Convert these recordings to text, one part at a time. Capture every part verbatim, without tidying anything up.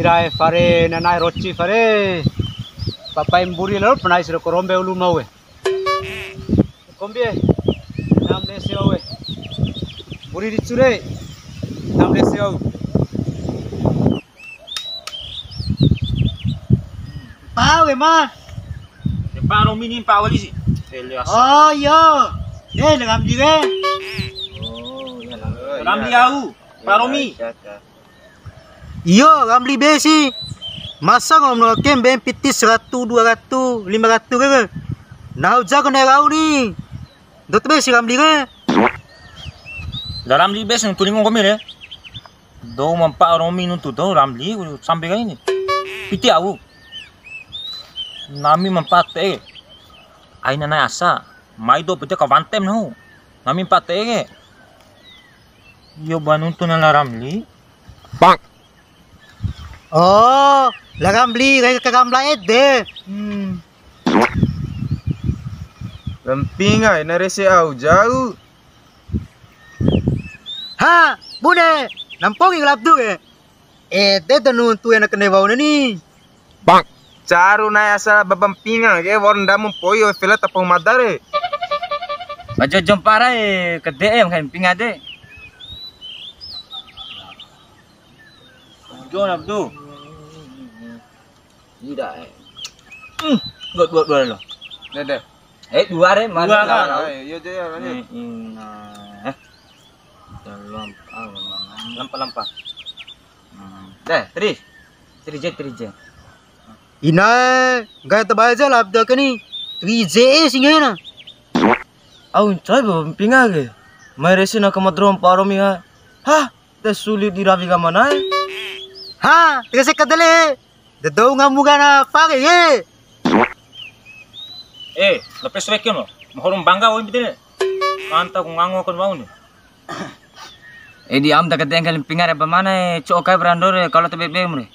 Irae fare, nanae roci fare. Papae mburi lalo panai siro korombe ulu mau e. Kombi e. Nam de seo e. Mburi di cure. Nam de seo. Pau e, Mas. De pa Romi ni pa wali si. Tele asa. Oh, iyo. De, le Ramli we. Oh, iya lah. Ramli au. Pa Romi. Iyo, Ramli be si. Masa ngom no kem be piti saratu, dua ratu, lima ratu ke. Nahu jago ne rau ni. Dot be si Ramli ke. La Ramli be si tulingo komi re. Dou mampa Romi nuntu dou Ramli sampe kaini. Piti au. Nami mampa te. Aina nai asa. Mai do pete ka wantem nahu. Nami mampa te ke. Iyo ba nuntu na la Ramli. Bang. Oh, la Ramli, rai ka Ramla ede. Hmm. Rampinga, ina rese au jau. Ha, bune, nampongi gelap tu ke. Ede tu nuntu ena kene wau ni. Bang. Caru nai asa babam pinga ke, wa'ur ndamu poi, o fela tapong mada re. Bajo jompara e, kede em kain pinga de. Jo, Abdu. Tidak, eh. Hmm, dua, dua, dua lo. Deh, deh. Eh, dua re, mana? Dua, kan? Ah, iya, iya, iya, lanjut. Hmm, hmm, nah. Eh. Lampa, lampa. Hmm. Deh, tri. Tri J, tri J. Inae, nggak tahu aja lah, Abdu ke ni. Tri J e singgahnya. Au, coy, bo, pinga ke. Mai resi na kamadrom paromi ha. Hah? Te sulit di rawi ka manae. Ha, te se kadale. De dou ngamu kana pake ye. Eh, lepe suweke no. Mahorum bangga woi bidene. Manta ku ngango kon wau ni. Eh, di am ta kadeng kali pinga re pamane, eh, cok kai brandore, kalau te bebe mure.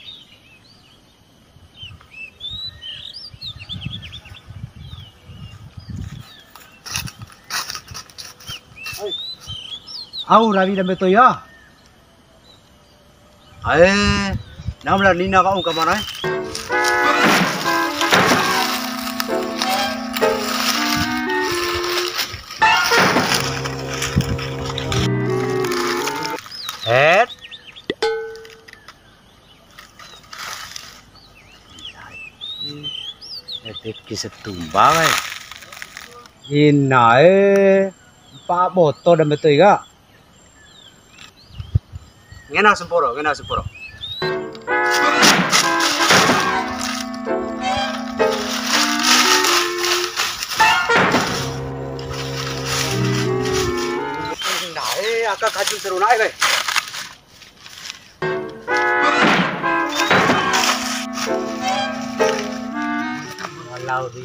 Au rawi dambe to'i ya. Ae, nam la nina ka ungka mana, eh? Het. Ede ki setumba, eh. Inae, mpa boto dambe to'i ka. Ngena semporo, ngena semporo. Nah, eh, aka kaju seru naik, eh. Walau di.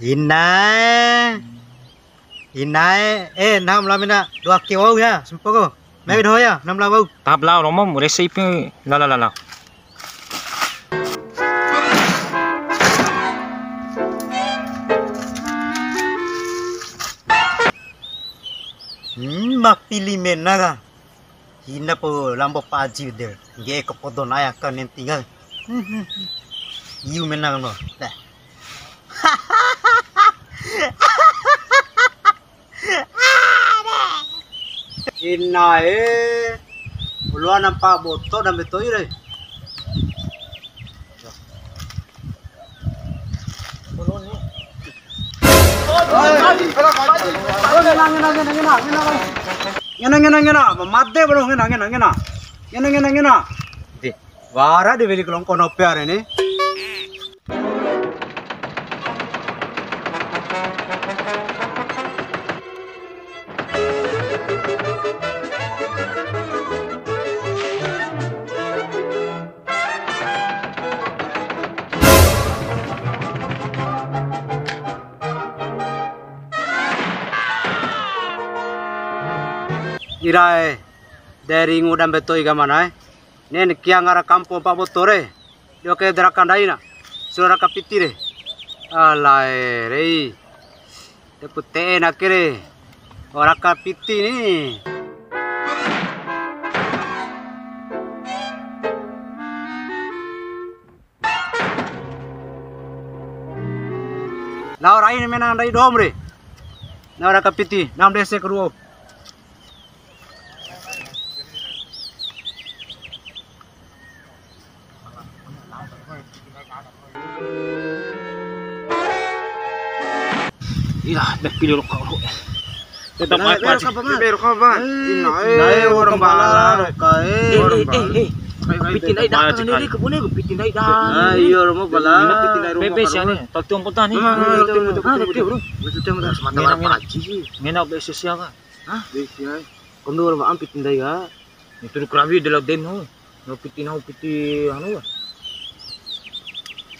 Inae. Inae, eh, nam lamina dua ke wau ya, sempoko. Mai doho ya, nam la wau. Tahap lao romo, rese ipi, la, la, la, la. Hmm, ma pili mena ka. Hina po lambo paji de. Ngge'e kapodo nai aka nenti ka. Iu mena no. Dah. Inae. Ulua nampa boto dambe to'i re. Ngena, ngena, ngena, ngena, ngena. Ngena, ngena, ngena. Made, bro, ngena, ngena, ngena. Ngena, ngena, ngena. Di, wara di weli kelongko nope are ni. Irae, de ringu dambe to'i ka manae. Nen kia ngara kampo mpa boto re. Dio ke de raka ndaina. Sura raka piti re. Alae rei. Te ku te'e na ke re. Wa'u raka piti ni. Lao rai mena ndai dom re. Lao raka piti, nam dese keruo. Ira, dah pilih rokok. Tetap apa sih? Bebe rokok, Bang. Ina, eh, orang bala. Eh, eh, eh. Piti ndai dah, ini kebunnya piti ndai dah. Ah, iya, rumah bala. Bebe sih, ane. Tau tiung potan ni. Ah, tau tiung potan. Semata wara paji sih. Ngena be sosial kan? Hah? Be sosial. Kondo orang piti ndai ka. Itu kerawi adalah den ho. No piti, no piti anu ya.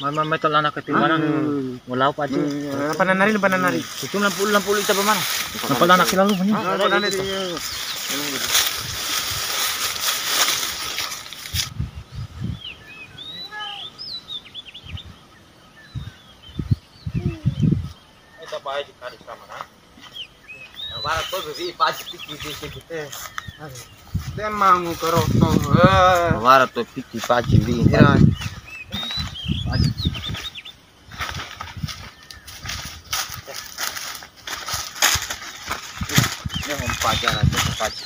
Mama metal anak kecil mana? Mau lau paji. Apa nanari, apa nanari? Itu lampu, lampu ita pemana? Apa anak lalu ni? Ah, apa nanari? Ita pae di kari sama na. Wara to bi paji piti di sini. Eh, de mangu karoto. Eh. Wara to piti paji bi. Iya. Paji. Ini hom paja aja paji.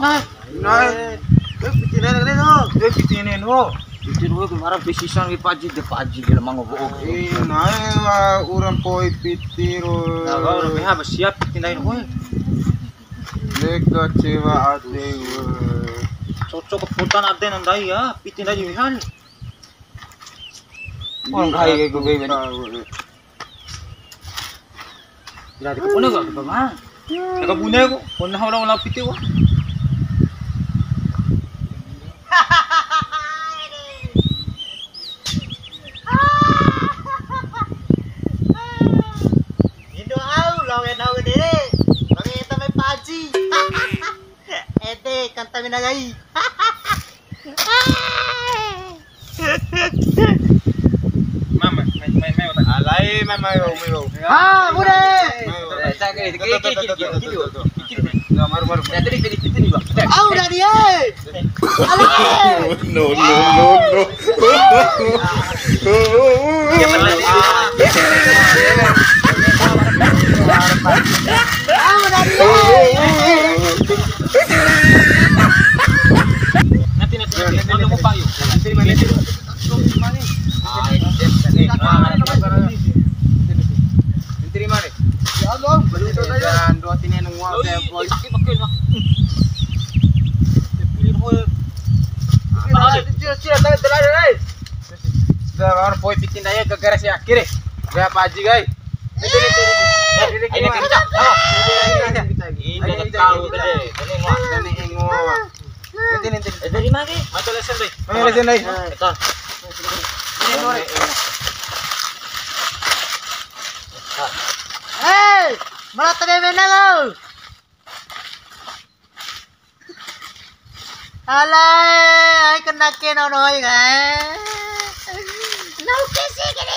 Nah, nah. Eh, piti ndai re no. Eh, piti ndai no. Piti ro kemarin pisisan ke paji de paji de mango bo. Eh, nah, wa orang poi piti ro. Nah, wa orang B H siap piti ndai no. Deka cewa ade we. Cocok keputan ade nandai ya, piti ndai wihan. Orang kaya kayak gue. Ira di kabune ko, Bang. Di kabune ko, kona orang lao piti ko. Indo au, lao wena au dere. Bang eta mai paji. Ede, kanta mina gai. Mama, mai, mai, mai, otak. Alai, mai, mai, mai, mai. Ah, udah. Mai, mai. Eh, tak, eh, kiri, kiri, kiri, kiri, kiri. Enggak, maru, maru, maru. Ya, tadi, tadi, tadi, Bang. Au, udah dia. Alai. No, no, no, no. Au, udah dia. Nanti, nanti, nanti. Nanti, nanti. Nanti di mana? Ya Allah, belum selesai. Dan dua tini nunggu. Sudah, orang poi piti ndai gara-gara si akhir. Gak apa aja, guys. Ini kencang. Ini tahu gede. Ini mau. Ini mau. Nanti, nanti. Eh, dari mana? Mata lesen deh. Mata lesen deh. Eta. Hei, malah tadi mana lo? Alai, ai kena ke nono ai. Nau kesi kene.